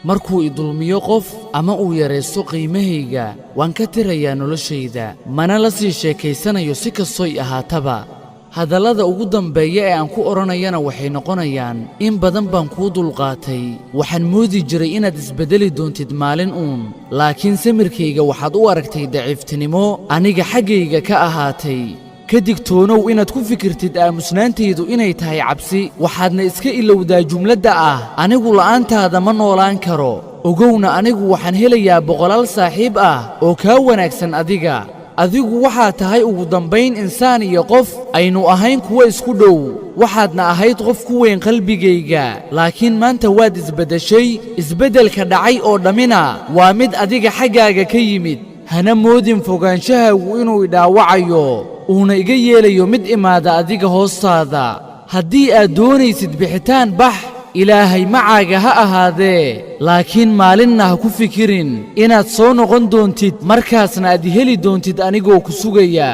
Markuu i dulmiyo qof ama uu yaraysto qiimahayga, waan ka tirayaa noloshayda, mana la sii sheekaysanayo si kastoy ahaataba. Hadallada ugu dambeeya ee aan ku odhanayana waxay noqonayaan: in badan baan kuu dulqaatay. Waxaan moodi jiray inaad isbeddeli doontid maalin uun, laakiin samirkayga waxaad u aragtay daciiftinimo aniga xaggayga ka ahaatay. Ka digtoonow inaad ku fikirtid aamusnaantaydu inay tahay cabsi. Waxaadna iska ilowdaa jumladda ah "anigu la'aantaada ma noolaan karo". Ogowna, anigu waxaan helayaa boqolaal saaxiib ah oo kaa wanaagsan adiga. Adigu waxaad tahay ugu dambayn insaan iyo qof aynu ahayn kuwo isku dhow. Waxaadna ahayd qof ku weyn qalbigayga, laakiin maanta waad isbeddeshay. Isbeddelka dhacay oo dhammina waa mid adiga xaggaaga ka yimid. Hana moodin fogaanshahaagu inuu idhaawacayo, uuna iga yeelayo mid imaada adiga hoostaada. Haddii aad doonaysid bixitaan, bax, Ilaahay macaaga ha ahaadee, laakiin maalinna ha ku fikirin inaad soo noqon doontid, markaasna aad heli doontid anigoo ku sugaya.